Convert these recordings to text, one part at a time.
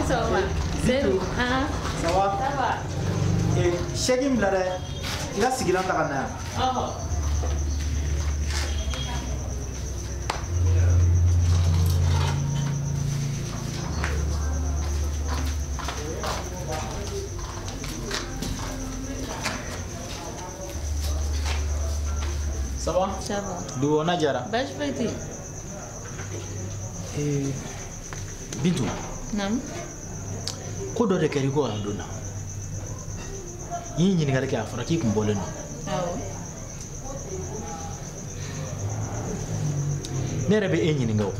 Sɔgɔma. Seydou. Ça va? Ça va. Chèque in bila dɛ. I ka sigilan ta ka na yan. Ɔhɔ. Ça va? Ça va. Dugu kɔnɔna diyara? Baasi foyi tɛ yen. Bintu. Naamu. Ko dɔ de kɛra i kɔ yan don na. I ye ɲininkali kɛ, a fɔra k'i kun bɔlen don. Awɔ. Ne yɛrɛ bɛ e ɲininka o.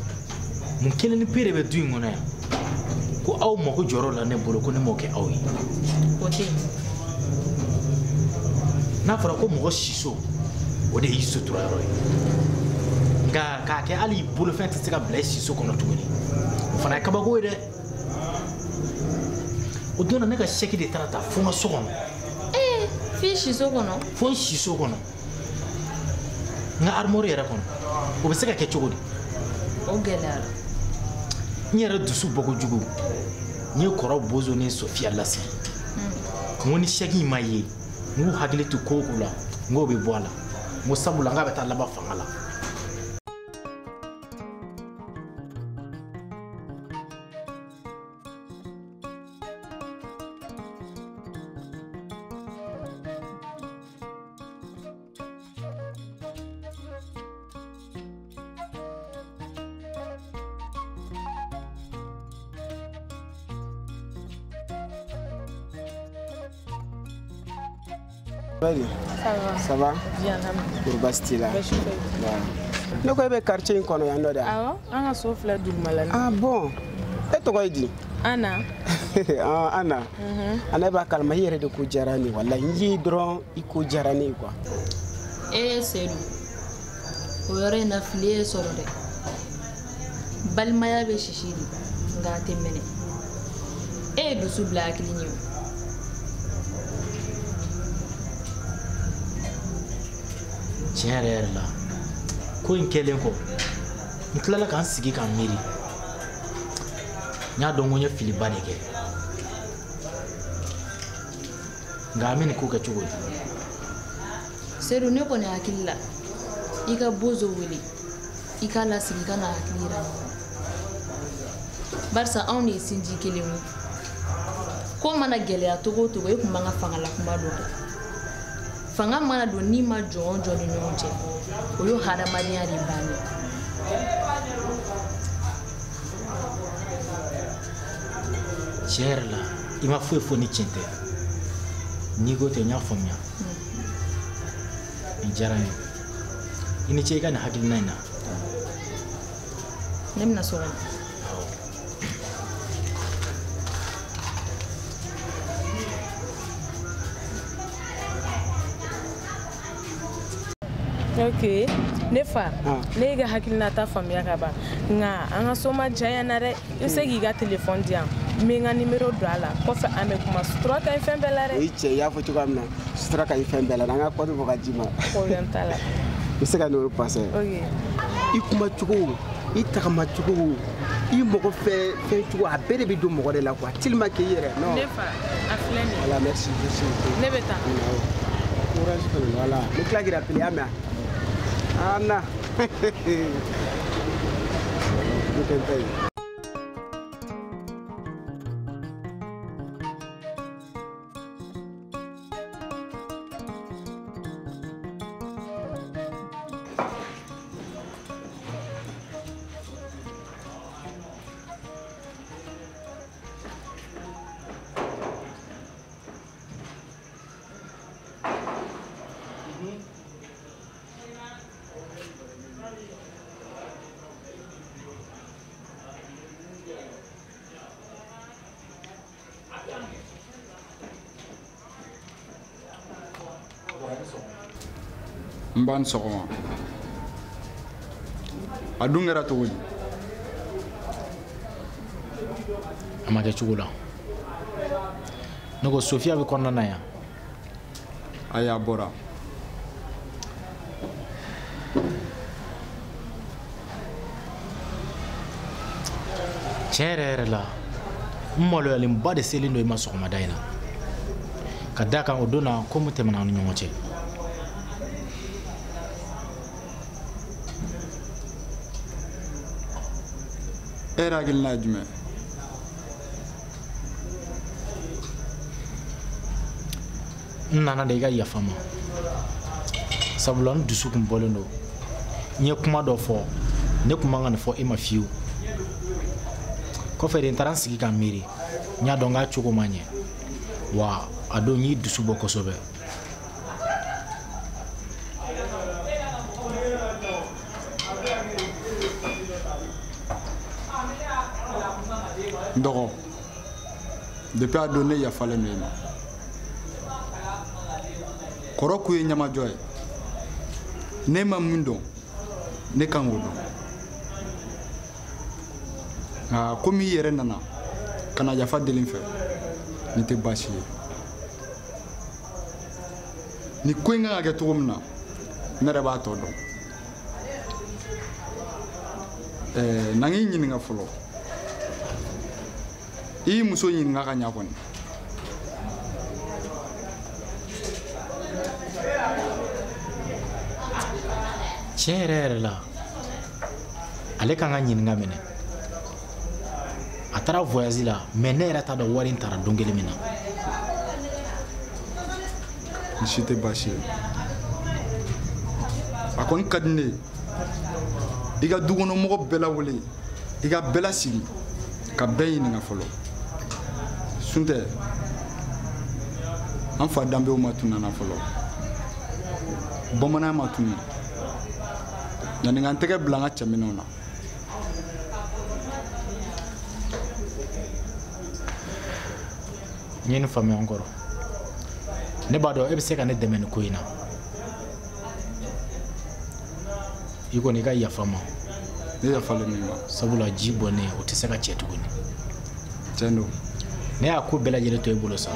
Mun kelen ni pe de bɛ du in kɔnɔ yan? Ko aw mako jɔr'o la ne bolo ko ne m'o kɛ aw ye. O tɛ yen. N'a fɔra ko mɔgɔ siso, o de y'i sutura yɔrɔ ye. Nka k'a kɛ hali i bolofɛn tɛ se ka bila i siso kɔnɔ tuguni. O fana ye kabako ye dɛ. O don na ne ka sɛki de taara ta fo n ka so kɔnɔ. Ee, f'i siso kɔnɔ? Fo n siso kɔnɔ. N ka armoire yɛrɛ kɔnɔ. O bɛ se ka kɛ cogo di? O gɛlɛyara. N yɛrɛ dusu bɔ kojugu. N ye kɔrɔ Bozo ni Sofiya lasigi. N ko ni sɛki in ma ye, n k'u hakili to ko o ko la, n k'o bɛ bɔ a la. N ko sabula n k'a bɛ taa laban fanga la. Ça va. Ça va? Bien, Kuru baasi t'i la? Baasi foyi tɛ. Ne ko e bɛ quartier in kɔnɔ yan nɔ dɛ? Awɔ, an ka so filɛ dugumala la. Ah bon? E tɔgɔ ye di? Ana. Ah, Ana. Ana, e b'a kalama i yɛrɛ de ko diyara ne ye walahi n y'i dɔrɔn i ko diyara ne ye quoi. Ee Seydou, o yɔrɔ in na fili ye sɔrɔ dɛ. Balimaya bɛ sisi de, nka a tɛ mɛnɛ. E ye dusu bila hakili ɲɛ o. Tiɲɛ yɛrɛ yɛrɛ la, ko in kɛlen kɔ, n tilala ka n sigi ka n miiri. N y'a dɔn ko n ye filiba de kɛ. Nka an bɛ nin ko kɛ cogo di? Seydou, ne kɔni hakili la, i ka Bozo wele, i k'a lasigi i ka na hakili yira ɲɔgɔn na. Barisa anw de ye sinji kelen ye. Ko mana gɛlɛya cogo o cogo, e tun b'an ka fangala kuma dɔ kɛ. Fanga mana don n'i ma jɔn o jɔn ni ɲɔgɔn cɛ, o y'o hadamadenya de bannen. Tiɲɛ yɛrɛ la, i ma foyi fɔ ni tiɲɛ tɛ. N'i ko ten, n y'a faamuya. Nin diyara n ye. I ni ce i ka nin hakilina in na. Ne bɛna so kɔnɔ. Ok, ne fa, ne y'i ka hakilinata faamuya ka ban, nka an ka so ma diya yan na dɛ. I bɛ se k'i ka telefɔni di yan, n bɛ n ka nimero don a la, kɔfɛ an bɛ kuma. Sutura ka ɲi fɛn bɛɛ la dɛ. O y'i cɛ, i y'a fɔ cogoya min na, sutura ka ɲi fɛn bɛɛ la, n'an ka kɔdi bɔ ka d'i ma. Problème t'a la. I bɛ se ka nimero passer. Ok. I kuma cogo, i tagama cogo, i mɔgɔ fɛ fɛn cogo, a bɛɛ de bɛ don mɔgɔ de la quoi, tellement que i yɛrɛ. Non. Ne fa, a filɛ nin ye. Voilà, merci, merci beaucoup. Ne bɛ taa. Courage fana, voilà. N bɛ tila k'i rappeler, i y'a mɛn? Anna. Ne tɛ yen. N ba ni sɔgɔma. A dun kɛra cogo di? A ma kɛ cogo la. Ne ko Sofiya bɛ kɔnɔna na yan. Ayi, a bɔra. Tiɲɛ yɛrɛ yɛrɛ la, N maloyalenba de selen don i ma sɔgɔmada in na. Ka d'a kan o don na ko mun tɛmɛna an ni ɲɔgɔn cɛ. E yɛrɛ hakilina ye jumɛn ye? N nana de i ka yafa n ma. Sabula n dusu kun bɔlen don. N ye kuma dɔ fɔ, ne kun man ka nin fɔ e ma fiyewu. Kɔfɛ de n taara n sigi ka miiri. N y'a dɔn k'a cogo ma ɲɛ. Wa a don n y'i dusu bɔ kosɛbɛ. N dɔgɔ, depuis a don ne yafalen don i ma. Kɔrɔ kun ye ɲamajɔ ye. Ne ma min dɔn, ne kan k'o dɔn. Nka komi i yɛrɛ nana ka na yafa deli n fɛ, nin tɛ baasi ye. Nin ko in kan ka kɛ cogo min na, ne yɛrɛ b'a tɔ dɔn. Na n k'i ɲininka fɔlɔ. I y'i muso ɲininka ka ɲa kɔni? Tiɲɛ yɛrɛ yɛrɛ la, ale kan ka ɲininka minɛ. A taara voyage la, mais ne yɛrɛ t'a dɔn wari in taara don kelen min na. Nin si tɛ baasi ye. A kɔni ka di ne ye i ka dukɔnɔmɔgɔ bɛɛ lawele, i ka bɛɛ lasigi ka bɛɛ ɲininka fɔlɔ. Suntɛ, an fa danbew ma tunu an na fɔlɔ. Bamananya ma tunu. Yanni ka n tɛgɛ bila n ka cɛminɛnw na. N ye nin faamuya n kɔrɔ. Ne b'a dɔn e bɛ se ka ne dɛmɛ nin ko in na. I kɔni i ka yafa n ma. Ne yafalen don i ma. Sabula ji bɔnnen o tɛ se ka cɛ tuguni. Tiɲɛ don. Ne y'a ko bɛɛ lajɛlen to e bolo sa.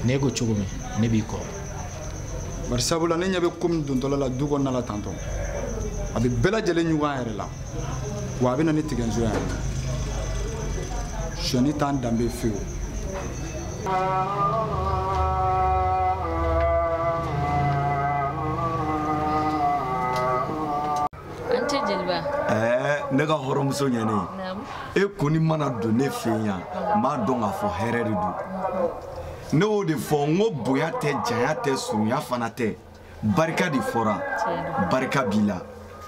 Ne ko cogo min, ne b'i kɔ. Bari sabula ne ɲɛ bɛ ko min dontɔla la du kɔnɔna la tantɔ. A bɛ bɛɛ lajɛlen ɲugun a yɛrɛ la. Wa a bɛ na ni tigɛnsoya ye. Sonyani t'an danbe fiyewu. An cɛ jeliba. Ne ka hɔrɔnmuso ɲɛnen. E kɔni mana don ne fɛ yan, n b'a dɔn k'a fɔ hɛrɛ de don. Ne y'o de fɔ, n ko bonya tɛ, janya tɛ, surunya fana tɛ. Barika de fɔra. Barika b'i la.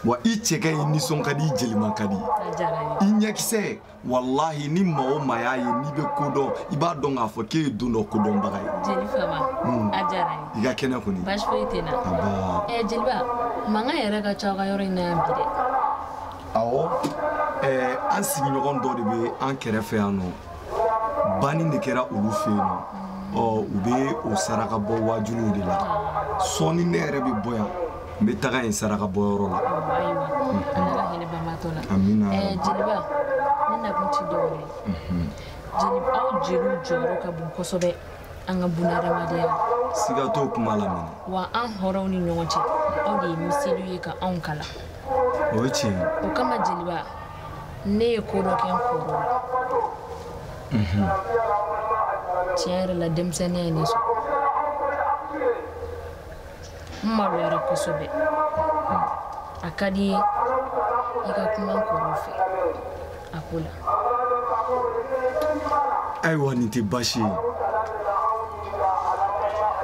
Wa i cɛ ka ɲi, nisɔn ka di, i jeliman ka di. I ɲɛkisɛ, walahi ni maa o maa y'a ye n'i bɛ ko dɔn, i b'a dɔn k'a fɔ k'e ye don dɔ kodɔnbaga ye. Jeli Fama, a diyara n ye. I ka kɛnɛ kɔni. Baasi foyi tɛ n na. Aba. Jeliba, mankan yɛrɛ ka ca aw ka yɔrɔ in na yan bi dɛ. Awɔ, an sigiɲɔgɔn dɔ de bɛ an kɛrɛfɛ yan nɔ. Banni de kɛra olu fɛ yen nɔ. Ɔ, u bɛ o saraka bɔ wajuliw de la. Sɔɔni ne yɛrɛ bɛ bɔ yan, n bɛ taga yen saraka bɔyɔrɔ la. Ayiwa, Ala ka hinɛ banbaatɔ la. Amina. Jeliba, ne nakun ti dɔwɛrɛ ye. Aw jeliw jɔyɔrɔ ka bon kosɛbɛ an ka bunahadamadenya la. Siga t'o kuma la minɛ. Wa an hɔrɔnw ni ɲɔgɔn cɛ, aw de ye miseliw ye ka anw kalan. O ye tiɲɛ ye. O kama jeliba, ne ye ko dɔ kɛ n kɔrɔ la. Tiɲɛ yɛrɛ la, denmisɛnninya ye ne sɔrɔ. N maloyara kosɛbɛ. A ka di n ye i ka kuma n kɔrɔw fɛ a ko la. Ayiwa, nin tɛ baasi ye.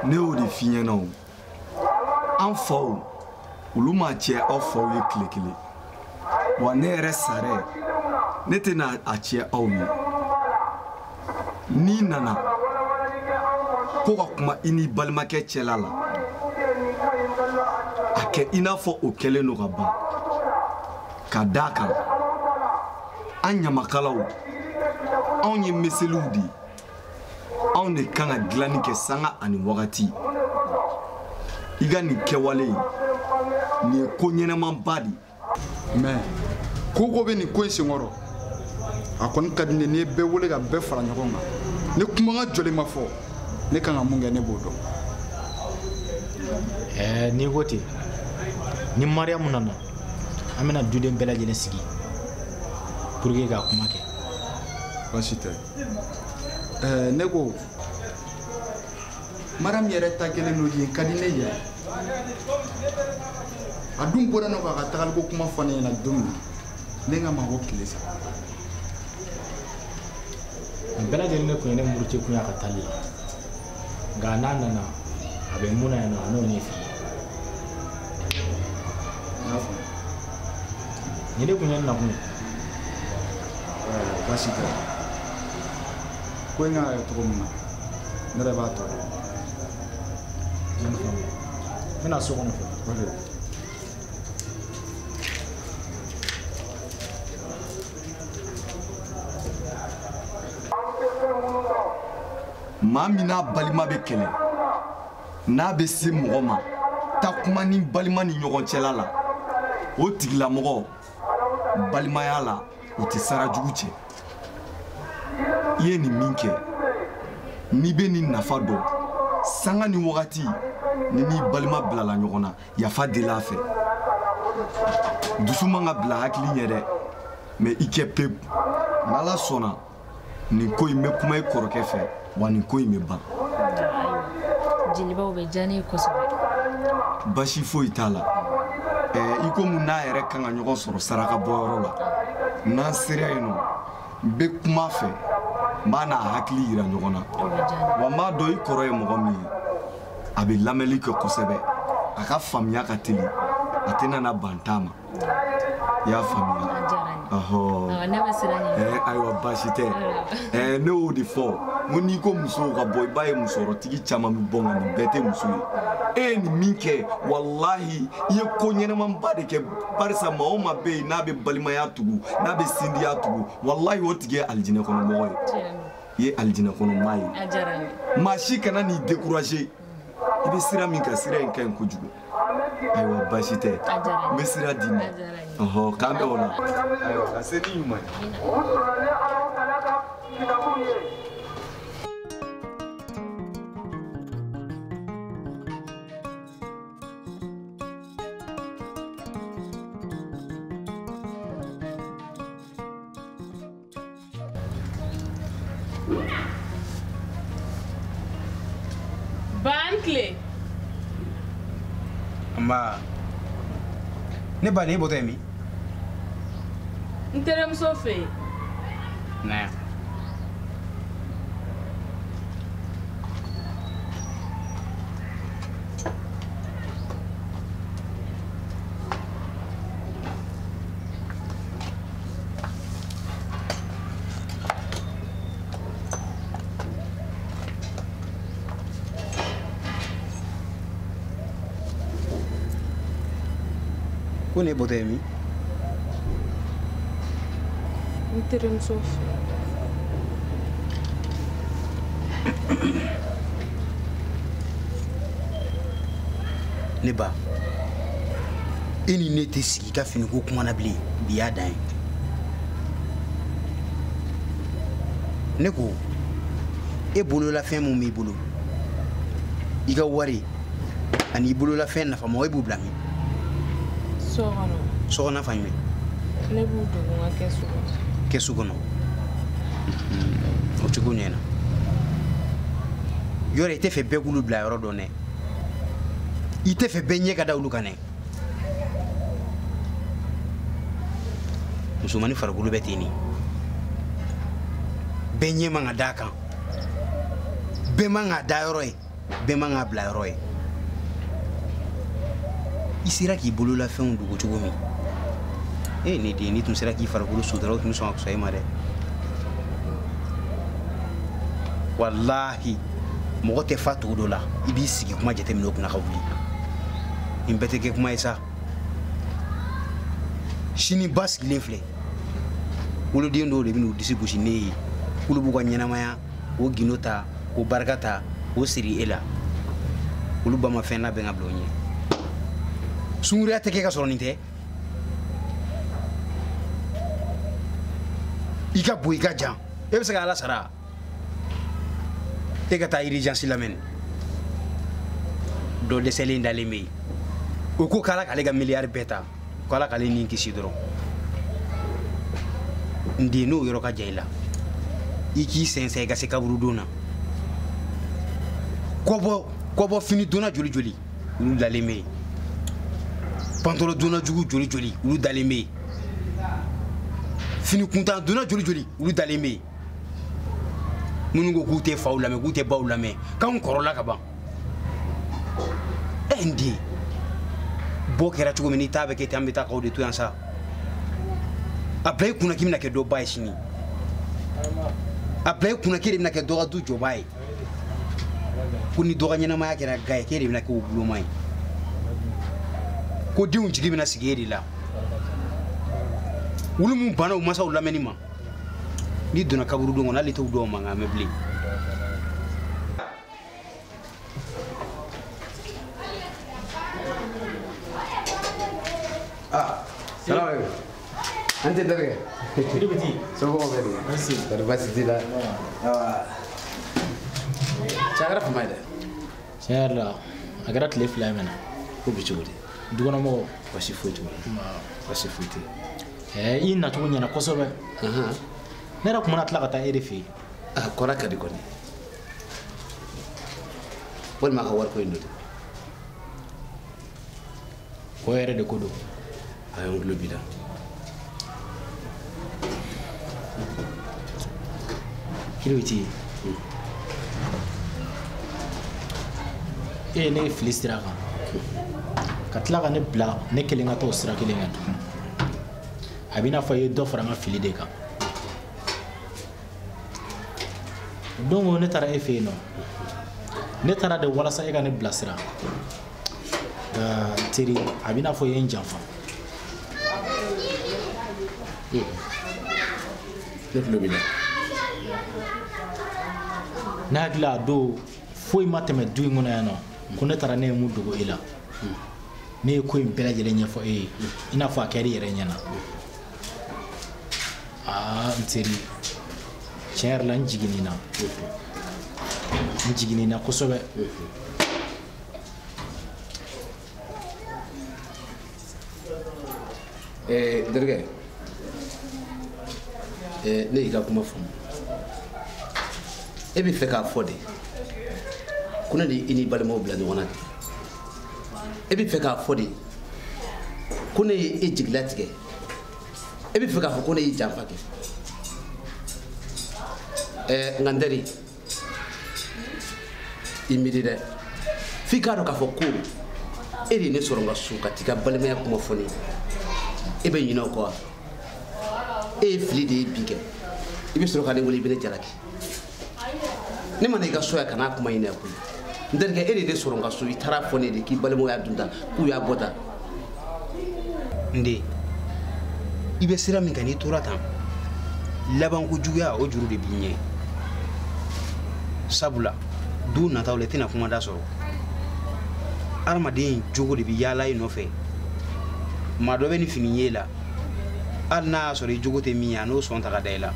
Ne y'o de f'i ɲɛna o. An faw, olu ma cɛ aw faw ye tile kelen. Wa ne yɛrɛ sarɛ, ne tɛna a cɛ aw ye. N'i nana ko ka kuma i n'i balimakɛ cɛla la, a kɛ i n'a fɔ o kɛlen don ka ban. Ka d'a kan, an ɲamakalaw, anw ye miseliw de ye. Anw de kan ka dilanni kɛ sanga ani wagati. I ka nin kɛwale in, nin ye ko ɲɛnɛmanba de ye. Mais ko ko bɛ nin ko in senkɔrɔ, a kɔni ka di ne ye n'i ye bɛɛ wele ka bɛɛ fara ɲɔgɔn kan. Ni kumakan jɔlen ma fɔ, ne kan ka mun kɛ, ne b'o dɔn. N'i ko ten, ni Mariyamu nana, an bɛna duden bɛɛ lajɛlen sigi pour que ka kuma kɛ. Baasi tɛ. Ne ko Mariam yɛrɛ ta kɛlen don yen ka di ne ye. A dun bɔra ne kɔ a ka tagaliko kuma fɔ ne ɲɛna don min na ne ka ma ko tile 3. Nin bɛɛ lajɛlen de kun ye ne muruti kun ye a ka taali la. Nka n'a nana a bɛ mun na yan nɔ a n'o ɲɛf'i ye. N y'a faamu. Nin de kun ye n nakun ye. Baasi tɛ. Ko in kan ka kɛ cogo min na ne yɛrɛ b'a tɔ dɔn. N bɛna so kɔnɔ fɔlɔ. Ok. Maa min n'a balima bɛ kɛlɛ n'a bɛ se mɔgɔ ma taa kuma ni balima ni ɲɔgɔn cɛla la o tigilamɔgɔ balimaya la o tɛ sara jugu cɛ. I ye nin min kɛ n'i bɛ nin nafa dɔn sanga ni wagati ni n'i balima bilala ɲɔgɔn na yafa deli a fɛ. Dusu man ka bila hakili ɲɛ dɛ mɛ i kɛ pewu. N'Ala sɔnna nin ko in bɛ kuma i kɔrɔkɛ fɛ wa nin ko in bɛ ban. Jelibaw bɛ diya ne ye kosɛbɛ. Basi foyi t'a la. I komi n'a yɛrɛ kan ka ɲɔgɔn sɔrɔ saraka bɔyɔrɔ la n'an sera yen nɔ n bɛ kuma fɛ n b'a n'a hakili yira ɲɔgɔn na. Wa n b'a dɔn i kɔrɔ ye mɔgɔ min ye a bɛ lamɛnli kɛ kosɛbɛ a ka faamuya ka teli a tɛna na ban t'a ma. I y'a faamuya? Ɔhɔ. Ne bɛ siran ɲɛ. Ayiwa baasi tɛ. Ne y'o de fɔ n ko n'i ko musow ka bɔ i b'a ye musɔrɔtigi caman bɛ bɔ nka nin bɛɛ tɛ muso ye. E ye nin min kɛ walahi i ye ko ɲɛnɛmanba de kɛ barisa maa o maa bɛ yen n'a bɛ balimaya tugu n'a bɛ sindiya tugu walahi o tigi ye alijinɛ kɔnɔmɔgɔ ye. I ye alijinɛ kɔnɔmaa ye. Maa si kana n'i décourager. I bɛ sira min kan sira in ka ɲi kojugu. Ayiwa baasi tɛ. N bɛ sira d'i ma. Ɔhɔ k'an bɛn o la. Ayiwa ka se ni ɲuman ye. Ban tile. Nba ne ba nin bɔtɔ ye min? N terimuso fɛ yen. Na yan. Ko ne bɔtɔ ye min? N terimuso fɛ. Ne ba, e ni ne tɛ sigi i ka finiko kuma na bilen, bi y'a dan ye. Ne ko, e bololafɛn mun b'i bolo, i ka wari ani i bololafɛn nafama e b'u bila min? So kɔnɔ. So kɔnɔ fan jumɛn? Ne b'u dogo n ka kɛsu kɔnɔ. Kɛsu kɔnɔ. O cogo ɲɛna. Yɔrɔ i tɛ fɛ bɛɛ k'olu bila yɔrɔ dɔn dɛ. I tɛ fɛ bɛɛ ɲɛ ka da olu kan dɛ. Musomanin farikolo bɛ ten de. Bɛɛ ɲɛ man ka d'a kan. Bɛɛ man k'a da yɔrɔ ye. Bɛɛ man k'a bila yɔrɔ ye. I sera k'i bololafɛnw dogo cogo min e ne den n'i tun sera k'i farikolo sutura o tun bɛ sɔn ka fisaya i ma dɛ. Walahi mɔgɔ tɛ fa togo dɔ la i b'i sigi kuma jateminɛ o kunna ka wuli. Nin bɛɛ tɛ kɛ kuma ye sa. Sini ba sigilen filɛ woloden dɔw de bɛ n'u disi gosi ne ye k'olu b'u ka ɲɛnamaya o gindo ta o barika ta o siri e la olu ba ma fɛn labɛn ka bila o ɲɛ. Sunkuruya tɛ kɛ ka sɔrɔ nin tɛ. I ka bon i ka jan e bɛ se ka Ala sara. E ka taa urgence lamɛn dɔ dɛsɛlen dalen bɛ yen o ko k'Ala k'ale ka miliyari bɛɛ ta k'Ala k'ale ni kisi dɔrɔn. N den n'o yɔrɔ ka jan i la I k'i sɛnsɛn i ka se kaburudon na. Kɔbɔ fini donna joli joli olu dalen bɛ yen. Pantalon donna jugu joli joli olu dalen bɛ yen. Fini kuntan donna joli joli olu dalen bɛ yen. Minnu ko k'u tɛ faw lamɛn k'u tɛ baw lamɛn k'anw kɔrɔla ka ban. Ɛ n den, bɔ kɛra cogo min n'i t'a bɛ kɛ ten, an bɛ taa k'aw de to yan sa. A bila i kunna k'i bɛna kɛ dɔ ba ye sini. A bila i kunna k'e de bɛna kɛ dɔ ka du jɔba ye. Ko ni dɔ ka ɲɛnamaya kɛra ga ye, k'e de bɛna kɛ o buloma ye. Ko denw jigi bɛna sigi e de la. Olu mun banna u masaw lamɛnni ma, n'i donna kaburudon kɔnɔ hali i t'o dɔw mankan mɛn bilen. Ah, salam alaikum. An tɛ terikɛ. Somɔgɔw bɛ di? Kɔri baasi t'i la? Cɛ a kɛra fama ye dɛ. Tiɲɛ yɛrɛ la a kɛra tile 2 ye mɛnɛ. Ko bɛ cogo di? Dukɔnɔmɔgɔw. Baasi foyi t'u la. Baasi foyi tɛ. I nacogo ɲɛna kosɛbɛ. Ne yɛrɛ tun mana tila ka taa e de fɛ yen. A kɔrɔ ka di kɔni. Walima a ka wariko in don dɛ. O yɛrɛ de ko don. A ye n tulo b'i la. Kiribiti, e ye ne fili sira kan ka tila ka ne bila ne kelen ka taa o sira kelen kan tugun. A b'i n'a fɔ i ye dɔ fara n ka fili de kan. Don o ne taara e fɛ yen nɔ, ne taara de walasa e ka ne bilasira. Nka n teri, a b'i n'a fɔ i ye n janfa. Ne tulo b'i la. Ne hakili la a don foyi ma tɛmɛ du in kɔnɔ yan nɔ ko ne taara ne ye mun dogo e la. Ne ye ko in bɛɛ lajɛlen ɲɛfɔ e ye i n'a fɔ a kɛra i yɛrɛ ɲɛna. Aa n teri, tiɲɛ yɛrɛ la n jiginn'i na. N jiginn'i na kosɛbɛ. N terikɛ, ne y'i ka kuma faamu. E bɛ fɛ k'a fɔ de ko ne de i n'i balimaw bila ɲɔgɔn na de. E bɛ fɛ k'a fɔ de ko ne ye e jigilatigɛ. E bɛ fɛ k'a fɔ ko ne y'i janfa kɛ. Nka n teri, i miiri dɛ. F'i k'a dɔn k'a fɔ ko e de ye ne sɔrɔ n ka so ka t'i ka balimaya kuma fɔ ne ye. E bɛ ɲinɛ o kɔ wa? E ye fili de ye bi kɛ. I bɛ sɔrɔ ka ne wele i bɛ ne jalaki. Ne ma na i ka so yan ka n'a kuma ɲini koyi. N terikɛ, e de ye ne sɔrɔ n ka so, i taara fɔ ne de k'i balimaw y'a dun tan, k'u y'a bɔ tan. N den, i bɛ sira min kan n'i tora tan, labanko juguya o juru de b'i ɲɛ. Sabula don nataw la i tɛna kumada sɔrɔ. Hadamaden jogo de bɛ yaala i nɔfɛ. Maa dɔ bɛ nin fini ye la, hali n'a y'a sɔrɔ i jogo tɛ min ye, a n'o sɔn ta ka da i la.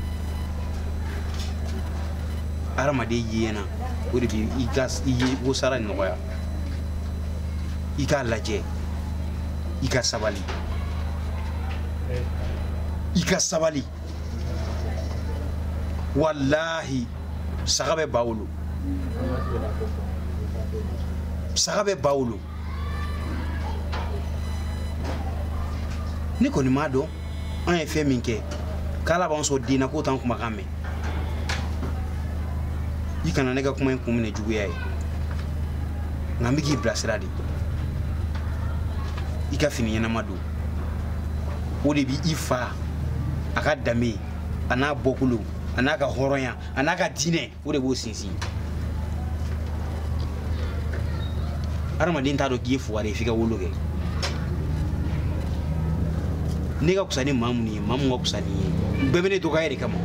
Hadamaden yeɲɛna o de bɛ i ka i ye ko sara nɔgɔya. I k'a lajɛ, i ka sabali. I ka sabali. Walahi, saga bɛ ba wolo. Saga bɛ ba wolo. Ne kɔni m'a dɔn an ye fɛn min kɛ k'ala b'an sɔn den na k'o t'an kumakan mɛn. I kana ne ka kuma in kun minɛ juguya ye. Nka n bɛ k'i bilasira de. I ka fini ɲɛnama don. O de b'i fa a ka danbe a n'a bɔkolo a n'a ka hɔrɔnya a n'a ka diinɛ, o de b'o sinsin. Hadamaden t'a dɔn k'i ye fugari ye f'i ka wolo kɛ. Ne ka fisa ni maa minnu ye, maa mun ka fisa ni ye, bɛɛ bɛ ne dɔgɔya de kama.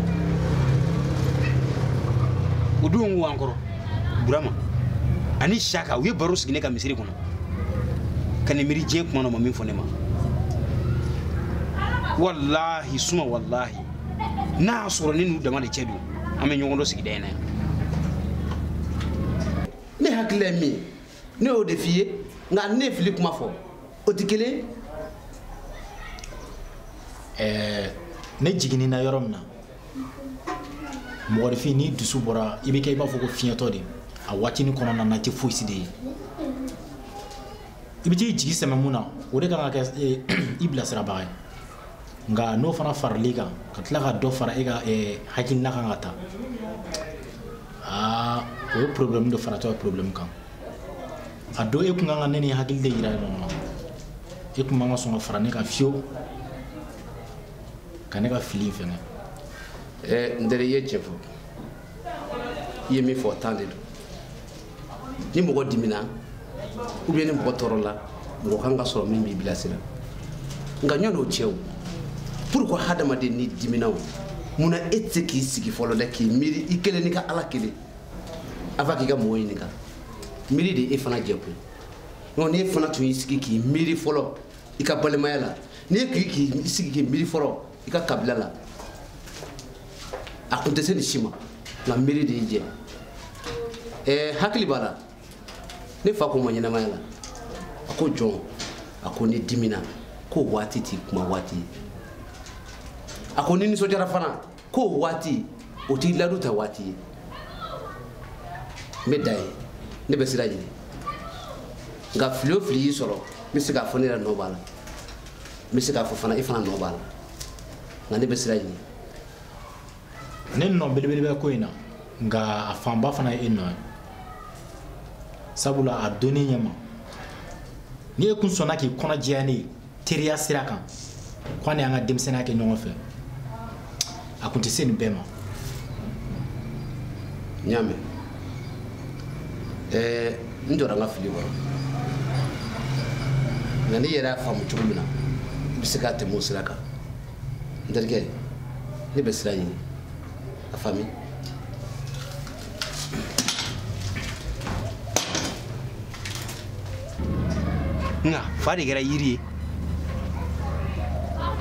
O don ko an kɔrɔ Burama ani Saka u ye baro sigi ne ka misiri kɔnɔ ka nin miiri diɲɛ kuma na, u ma min fɔ ne ma. Walahi suma walahi, n'a y'a sɔrɔ ne n'u dama de cɛ don, an bɛ ɲɔgɔn dɔn sigida in na yan. Ne hakili ye min ye, ne y'o de f'i ye, nka ne ye fili kuma fɔ, o tɛ kelen ye. Ne jiginn'i na yɔrɔ min na, Mɔgɔninfin n'i dusu bɔra i bɛ kɛ i b'a fɔ ko fiɲɛtɔ de a waatinin kɔnɔna na i tɛ foyi si de ye. I bɛ t'i jigi sɛmɛ mun na o de kan ka kɛ i bilasirabaga ye. Nka n'o fana faral'i kan ka tila ka dɔ fara e ka hakilina kan ka taa aa o ye problème dɔ faratɔ ye problème kan. A don e kun kan ka ne ni hakili de yira ɲɔgɔn na. E kun man ka sɔn ka fara ne kan fiyewu ka ne ka fili in fɛngɛ. N teri i ye tiɲɛ fɔ. I ye min fɔ tan de don. Ni mɔgɔ dimina ou bien ni mɔgɔ tɔɔrɔla mɔgɔ kan ka sɔrɔ min b'i bilasira. Nka ɲɔn'o cɛ o pourquoi hadamaden ni dimina o munna e tɛ se k'i sigi fɔlɔ dɛ k'i miiri i kelen n'i ka Ala kelen avant k'i ka mɔgɔw ɲininka. Miiri de e fana jɛ koyi. Donc n'e fana tun y'i sigi k'i miiri fɔlɔ i ka balimaya la n'e k'i sigi k'i miiri fɔlɔ i ka kabila la a kun tɛ se nin si ma nka miiri de y'i jɛ. Hakili b'a la ne fa ko ma ɲɛnamaya la a ko jɔn a ko ni dimina ko waati t'i kuma waati ye a ko ni nisɔndiyara fana ko waati o t'i ladu ta waati ye. N bɛ da ye ne bɛ sira ɲini nka fili o fili y'i sɔrɔ n bɛ se k'a fɔ ne yɛrɛ nɔ b'a la n bɛ se k'a fɔ fana e fana nɔ b'a la nka ne bɛ sira ɲini. Ne nɔ belebele bɛ ko in na nka a fanba fana ye e nɔ ye. Sabula a donni ɲɛ ma n'i e kun sɔnna k'i kɔnɔ jɛya ne ye teriya sira kan ko an y'an ka denmisɛnninya kɛ ɲɔgɔn fɛ a kun tɛ se nin bɛɛ ma. N y'a mɛn. N jɔra n ka fili kɔrɔ nka n'i yɛrɛ y'a faamu cogo min na i bɛ se k'a tɛmɛ o sira kan. N terikɛ ne bɛ sira ɲini a faamu. Nka fa de kɛra yiri ye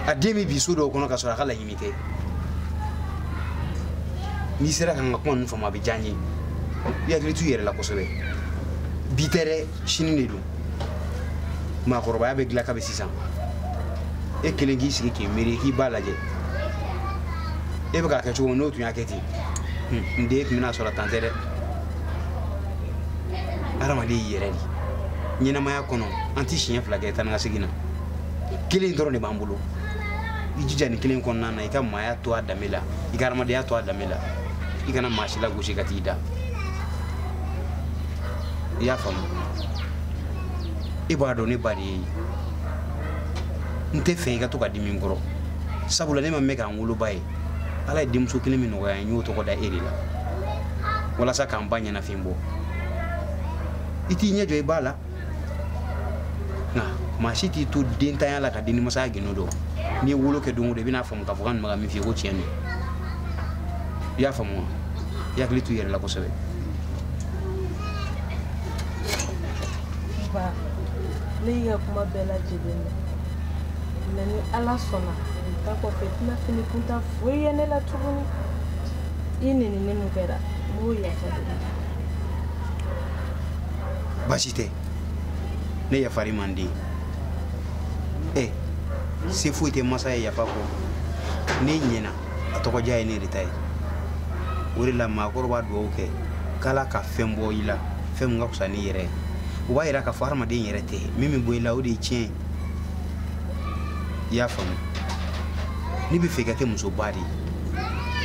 a den bɛ bin so dɔw kɔnɔ ka sɔrɔ a ka laɲini tɛ. N'i sera ka n ka kuma ninnu faamu a bɛ diya n ye. I hakili t'u yɛrɛ la kosɛbɛ. Bi tɛ dɛ sini de don. Maakɔrɔbaya bɛ dilan kabi sisan. E kelen k'i sigi k'i miiri k'i ba lajɛ. E bɛ k'a kɛ cogo min n'o tun y'a kɛ ten n den tun bɛna sɔrɔ tan tɛ dɛ. Hadamaden y'i yɛrɛ de. Ɲɛnamaya kɔnɔ an tɛ siɲɛ fila kɛ taa ni ka segin na. Kelen dɔrɔn de b'an bolo. I jija nin kelen kɔnɔna na i ka maaya to a danbe la i ka hadamadenya to a danbe la i kana maa si lagosi ka t'i da. I y'a faamu? E b'a dɔn ne ba de ye n tɛ fɛ i ka to ka dimi n kɔrɔ sabula ne ma mɛn k'an woloba ye. Ala ye denmuso kelen min nɔgɔya n y'o tɔgɔ da e de la walasa k'an ba ɲɛnafin bɔ. I t'i ɲɛ jɔ i ba la nka maa si t'i to dentanya la ka dennimasaya gindo dɔn. N'i ye wolo kɛ don o don i bɛna faamu k'a fɔ k'an tun bɛ ka min f'i ye ko tiɲɛ don. I y'a faamu wa? I hakili t'u yɛrɛ la kosɛbɛ. Ba ne y'i ka kuma bɛɛ lajɛlen mɛn mɛ ni Ala sɔnna nin ta kɔfɛ i tɛna fini kuntan foyi ye ne la tuguni. I nenini min kɛra n b'o yafa deli. Baasi tɛ ne yafar'i ma n den. Se foyi tɛ masa ye yafa kɔ. Ne ɲɛna a tɔgɔdiya ye ne de ta ye. O de la maakɔrɔ b'a dugawu kɛ k'Ala ka fɛn bɔ i la fɛn min ka fisa n'i yɛrɛ ye. O b'a yira k'a fɔ hadamaden yɛrɛ tɛ min bɛ bɔ i la o de ye tiɲɛ ye. I y'a faamu? Ne bɛ fɛ i ka kɛ musoba de ye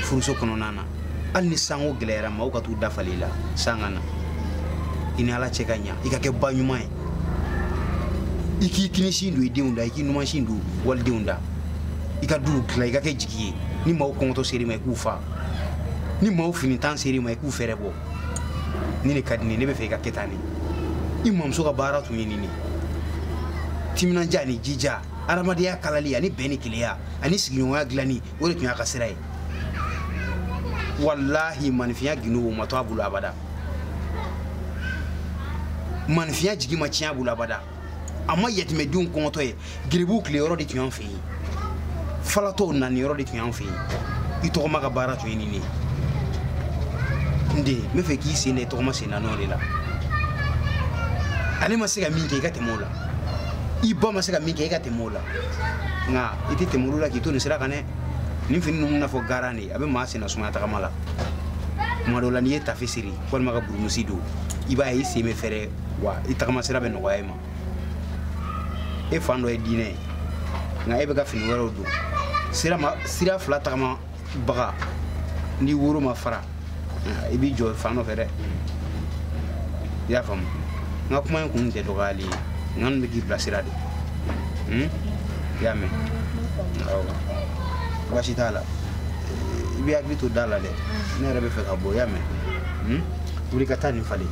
furuso kɔnɔna na. Hali ni sanko gɛlɛyara maaw ka t'u dafalen i la san ka na. I ni Ala cɛ ka ɲa i ka kɛ ba ɲuman ye. I k'i kinisin don i denw da i k'i numansin don walidenw da. I ka duw dilan i ka kɛ jigi ye. Ni maaw kɔngɔtɔ ser'i ma i k'u fa. Ni maaw finitan ser'i ma i k'u fɛɛrɛ bɔ. Ni ne ka di ne ye ne bɛ fɛ i ka kɛ tan de. I mamuso ka baara tun ye nin de ye. Timinandiya ani jija adamadenya kalali ani bɛn ni kelenya ani sigiɲɔgɔnya dilanni o de tun y'a ka sira ye. Walahi maninfinya gindo o ma to a bolo abada. Maninfinya jigi ma tiɲɛ a bolo abada. A ma yatimɛdenw kɔngɔtɔ ye geribuw tileyɔrɔ de tun y'an fɛ yen. Falatɔw naniyɔrɔ de tun y'an fɛ yen. I tɔgɔma ka baara tun ye nin de ye. N den n bɛ fɛ k'i sen da i tɔgɔma sen da nɔ de la. Ale ma se ka min kɛ i ka tɛmɛ o la. I ba ma se ka min kɛ i ka tɛmɛ o la. Nka i tɛ tɛmɛ olu la k'i to nin sira kan dɛ. Nin fini ninnu n'a fɔ garan de a bɛ maa senna sumaya tagama la. Kuma dɔw la n'i ye tafe siri walima ka burumusi don, i b'a ye i sen bɛ fɛrɛ wa i tagama sira bɛ nɔgɔya i ma. E fan dɔ ye diinɛ ye, nka e bɛ ka fini wɛrɛw don. Sira fila tagama baga ni woro ma fara, i b'i jɔ fan dɔ fɛ dɛ. I y'a faamu? N ka kuma in kun tɛ dɔgɔyali ye, nka n bɛ k'i bilasira de. I y'a mɛn? Awɔ, baasi t'a la. I bɛ hakili to da la dɛ. Ne yɛrɛ bɛ fɛ ka bɔ, i y'a mɛn? Wuli ka taa nin falen.